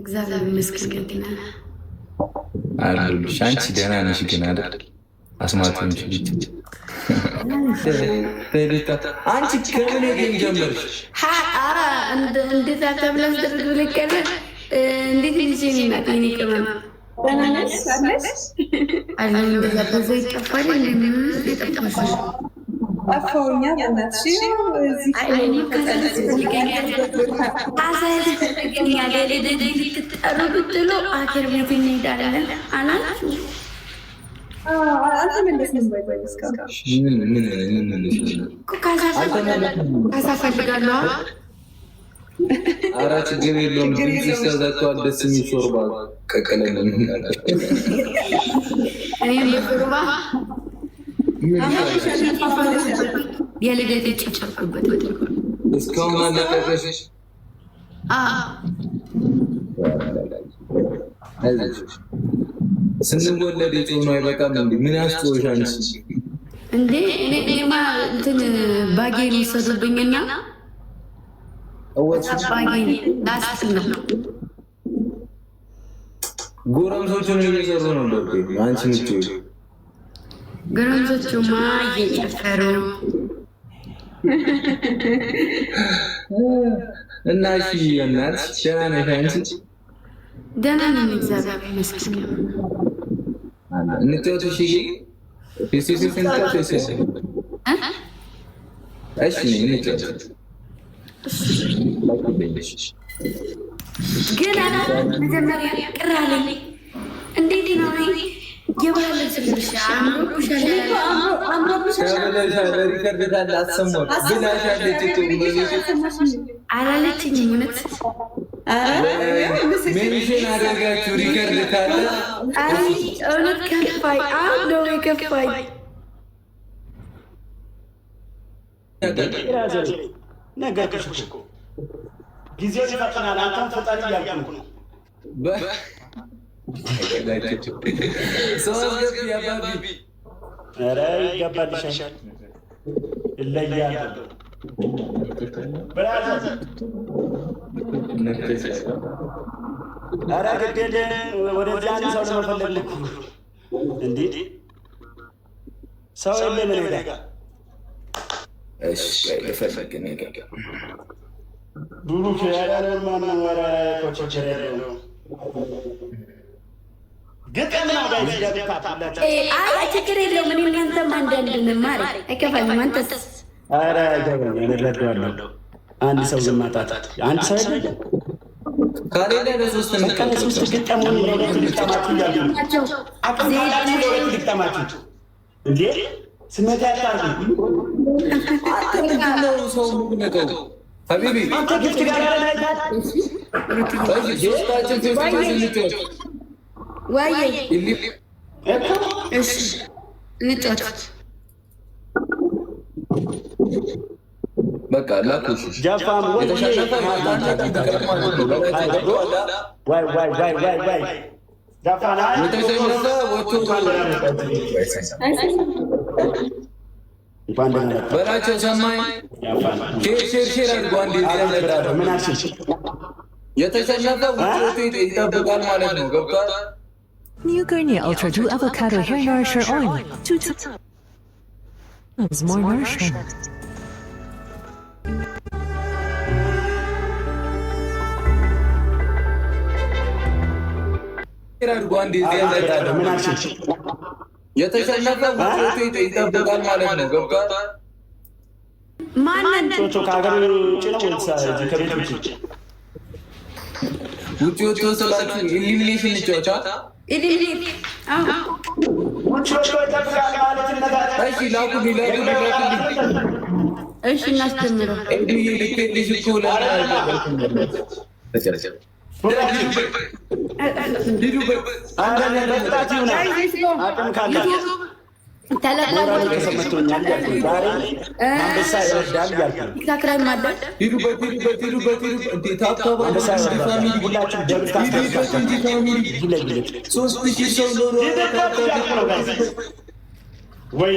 እግዚአብሔር ይመስገን። ደህና አለሁልሽ። አንቺ ደህና ነሽ ግን አይደል? አስማት ልጅ አንቺ ከምን game ጀመርሽ? ኧረ እንዴት አታብላስ ደርግ ብለህ እንዴት ልጅ ናት የእኔ ቅመም አለ በዛ ይጠፋል። የጠፋሽ ጠፋሁኛ በእናትሽ። ያስፈልገኛል። ልትጠሩ ብትሉ አገር ቤት እንሄዳለን አላችሁ። አልተመለስንም። ካሳ ፈልጋለሁ። ኧረ ችግር የለውም። ድምፅሽ ተዘግቷል። ደስ የሚል ሾርባ ቀቅለን እኔም የሾርባ የልደት የጨፈርኩበት እስካሁን አለቀቀሽ። ስንወለድ የጮህ አይበቃም እንዴ? ምን ያስጮሽ አንቺ? እንዴ እኔማ እንትን ባጌን ወሰዱብኝና ባጌን ላስጥል ነው። ጎረምሶቹን እየሰሩ ነው። አንቺ ምትይው ጎረምሶቹማ እየጨፈሩ እና እሺ፣ እናትሽ ደህና ነሽ አንቺ? ደህና ነኝ እግዚአብሔር ይመስገን። እንጫወት። እሺ፣ እሺ፣ እንጫወት። ግን መጀመሪያ ቅር አለኝ። እንዴት ነው የባህል ልብስ ለብሻ አምሮብሻል። አላለችኝም። እውነት mention አደርጋችሁ record ካለ እውነት ከፋኝ። አሁን ነው የከፋኝ። ነገርኩሽ እኮ ጊዜው ይፈጥናል። አንተም ፈጣሪ እያልኩ ነው። ኧረ ይገባልሻል፣ እለያለሁ brother። ኧረ ግድ የለም ወደዚያ አንድ ሰው ለመፈለግ እኮ እንዴ ሰው የለም እኔ ጋር። ብሩክ ኧረ ማነው? ኧረ እኮ ችግር የለውም። ግጥም ነው guys። አይ ችግር የለውም። እኔ እናንተም አንዳንድ እንማር አይከፋኝም። አንተስ? ኧረ አይገባኝም። እኔ እረዳዋለሁ። አንድ ሰው ዝም ማጣት አንድ ሰው የለም። ከሌለ ለሶስት በቃ ለሶስት ግጠሙን፣ ለሁለት ልግጠማችሁ እያልኩ ነው። አቅም ካላችሁ ለሁለት ልግጠማችሁ። እንዴ ስሜት ያታርጉ። ምንድነው ሰው የምትነቀው? حبيبي አንተ gift ጋር ያለ ሶስታችን ሶስት እንጫወት። ዋዬ እሺ እንጫወት። በቃ ላኩሽ። ጃፋም ወይ የተሸነፈ ዋይ ዋይ ዋይ ዋይ ዋይ ጃፋን የተሸነፈ ወጥቶ እንኳን ደህና መጣህ በላቸው። ሰማኝ። ጃፋን። share share share አድርጎ አንዴ ምን አልሽኝ? የተሸነፈ ውጭ ይጠብቃል ማለት ነው። ገብቷል። New Garnier Ultra Dew Avocado Hair Nourisher Oil. Two times more nourishment. Share አድርጎ አንዴ ምን አልሽኝ? የተሸነፈ ውጭ ይጠብቃል ማለት ነው። ገብቷል። ማንን? ቾቾ ከሀገር ውጭ ነው ወይስ ከቤት ውጭ? ውጭ ወጥቶ ስላችሁ elimination እንጫወታ። eliminate አዎ ውጭ ወጥቶ ይጠብቃል ማለት እነጋገር። እሺ ላኩልኝ፣ ላኩልኝ፣ ላኩልኝ። እሺ እናስጀምረው። ኤዱዬ ልኬልሽ እኮ ለምን አልገባሽም? ሂዱበት። በቅጣት ይሁን አቅም ካላችሁ ሞራል ተሰምቶኛል እያልኩ ነው። ዛሬ አንበሳ ይወርዳል እያልኩ ነው። ቲክታክ ላይ አለ። ሂዱበት፣ ሂዱበት፣ ሂዱበት፣ ሂዱበት። እንዴ tap tap አንበሳ አድርጉ እንጂ ይወርዳል። family። ሁላችሁም double ሂዱበት እንጂ family። ይለይለት 3000 ሰው ኖሮ ሂዱበት እያልኩ ነው guys። ወይ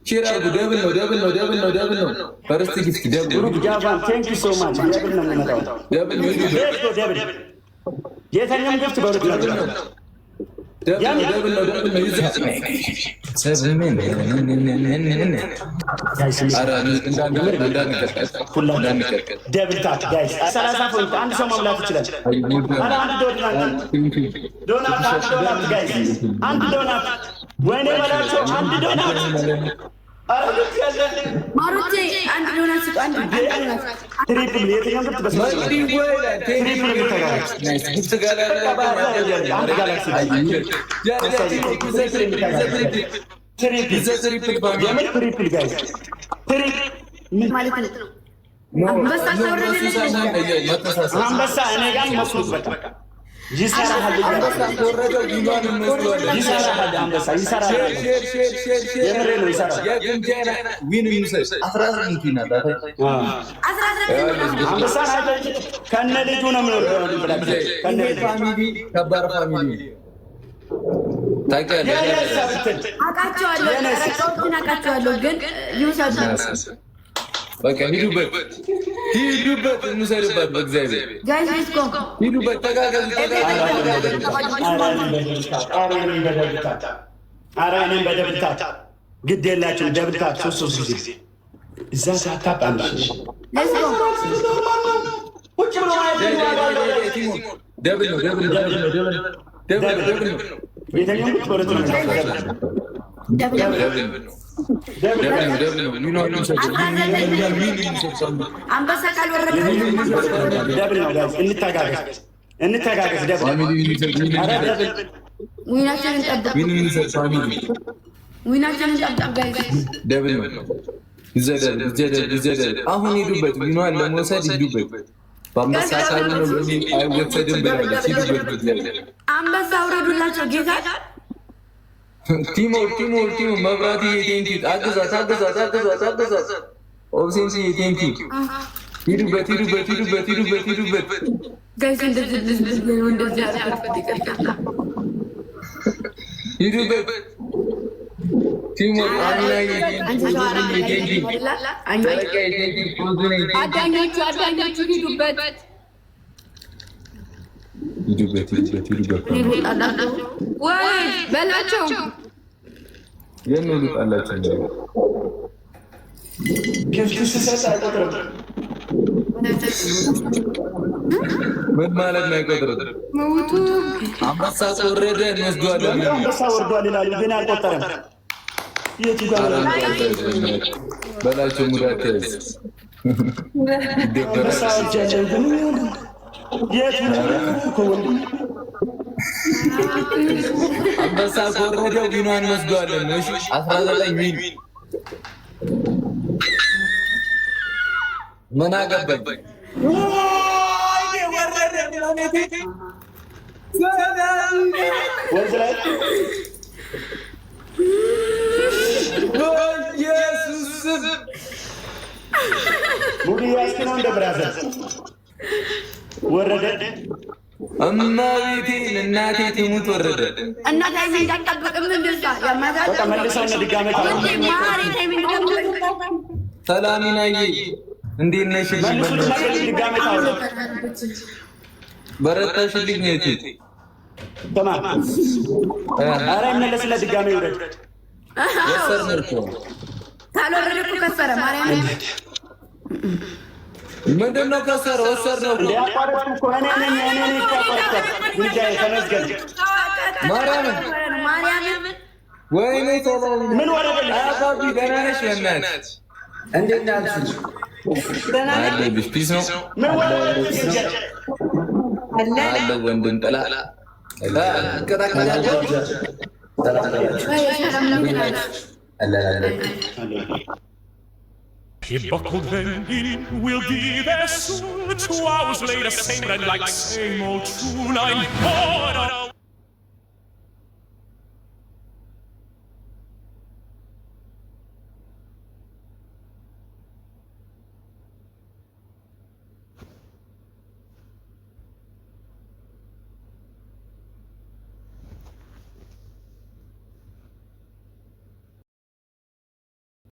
Share አድርጉ። Double ነው፣ double ነው፣ double ነው፣ double ነው። First gift double። ብሩክ ጃቫን፣ thank you so much። Double ነው የሚመጣው። Double ነው። Let's go, double። የተኛም gift በሁለት ነው። Double ነው፣ double ነው፣ double ነው። ይዘ Guys። ኧረ እንዳንቀጥቀጥ፣ እንዳንቀጥቀጥ። Double tap, guys። 30 point አንድ ሰው መሙላት ይችላል። ኧረ አንድ donut፣ donut፣ አንድ donut guys፣ አንድ ዶናት። ወይኔ በላቸው፣ አንድ ዶናት። ኧረ gift ያለ። ማሮቼ፣ አንድ ዶናት ስጡ። አንድ አንድ donut። Triple፣ የትኛው gift በስመ triple እንተጋገዝ። Gift gallery። አንድ galaxy triple፣ የምን triple guys? Triple ማለት ነው። አንበሳ ተወረደልኝ። አንበሳ እኔ ጋር መስሉት በቃ ይሰራሃል፣ ይሰራሃል፣ አንበሳ ይሰራሃል። የምሬ ነው፣ ይሰራል። 19። አንበሳን አይተህ ከነ ልጁ ነው የምንወርደው ብላችሁ ከነ ልጁ። ከባድ family ታውቂያለሽ። የኔሳ ብትል። አውቃቸዋለሁ፣ ረቃዎችን አውቃቸዋለሁ፣ ግን ይውሰዱ። በቃ ሂዱበት፣ ሂዱበት፣ እንውሰድባት በእግዚአብሔር። Guys, let's go. ሂዱበት፣ ተጋገዙ፣ ተጋገዙ። ኧረ እኔም በ double tap፣ ግድ የላችሁም። Double tap ሶስት ሶስት ጊዜ እዛ tap አንድ። Let's go. ቁጭ ብሎ ማየት Double ነው፣ double ነው፣ double ነው፣ double ነው፣ double ነው። የተኛው በሁለት ነው። Double። Double ነው፣ double ነው፣ double ነው። አንበሳ ካልወረደ Double ነው guys፣ እንተጋገዝ፣ እንተጋገዝ። Double፣ ኧረ double። Win ኣችንን እንጠብቅ፣ win ኣችንን እንጠብቅ guys። Double ነው። ይዘደል፣ ይዘደል፣ ይዘደል። አሁን ሂዱበት፣ win ኗን ለመውሰድ ሂዱበት። በአንበሳ ካልሆነ አይወሰድም ብላለች። ሂዱበት በእግዚአብሔር። አንበሳ አውረዱላቸው ጌታ። ቲሞ፣ ቲሞ፣ ቲሞ፣ መብራትዬ thank you። አግዛት፣ አግዛት፣ አግዛት፣ አግዛት። ኦብሴንስዬ thank you። ሂዱበት፣ ሂዱበት፣ ሂዱበት፣ ሂዱበት፣ ሂዱበት። Guys፣ እንደዚህ እንደዚህ እንደዚህ ያደረኩት ይቅርታ። ሂዱበት። ቲሞ፣ አሚናዬ thank you። ጨረቃዬ thank you። ፎዙኔ thank you። አዳኞቹ፣ አዳኞቹ ሂዱበት። ሂዱበት፣ ሂዱበት፣ ሂዱበት። ወይ በላቸው። የት ነው ልጣላችሁ? Gift ስሰጥ አይቆጥርም። ምን ማለት ነው? አይቆጥርም። መውቱ። አንበሳ ወረደ፣ እንወስደዋለን። አንበሳ ወርዷል ይላሉ፣ ግን አልቆጠረም። የቱ ጋር ነው? በላቸው ሙዳት ያዝ። አንበሳ ወርጃለሁ፣ ግን የቱ እኮ ወንድም። አንበሳ ከወረደ win ኗን እንወስደዋለን። እሺ፣ 19 win ምን አገባኝ? ወንዝ ላይ። በኢየሱስ ስም። Mood እያዝክ ነው እንደ brother ወረደ። እመቤቴን፣ እናቴ ትሙት ወረደ። እና timing አልጠብቅም እንደዛ ያማታል። በቃ መልሰው እነ ድጋሜ ታው ወንዴ ማሪ timing ጠብቅ። ሰላሚናዬ እንዴት ነሽ? መልሱትና ድጋሜ ታው። በረታሽልኝ እህቴ። ተማም፣ ኧረ ይመለስለት፣ ድጋሜ ይውረድ። ወሰድን እኮ። ካልወረደ እኮ ከሰረ ማርያምን። ምንድን ነው ከሰረ? ወሰድነው እኮ። እንደ አቋረጥኩ እኮ፣ እኔ ነኝ፣ እኔ ነኝ እኮ አቋረጥኳት። ጉዳይ ተመዝገን። ማርያምን። ማርያምን። ወይኔ ሰላም። ምን ወረደልሽ? አባቢ ደህና ነሽ? በእናትሽ። እንዴት ናችሁ? አለሁልሽ። Peace ነው። ምን ወረደልሽ? አለ ወንድም ጥላ እንቀጣቀጣለን። ሰላም ነው። አለን አለን። He buckled then in, we'll be there soon. 2 hours later, same red light, same old tune. I'm bored.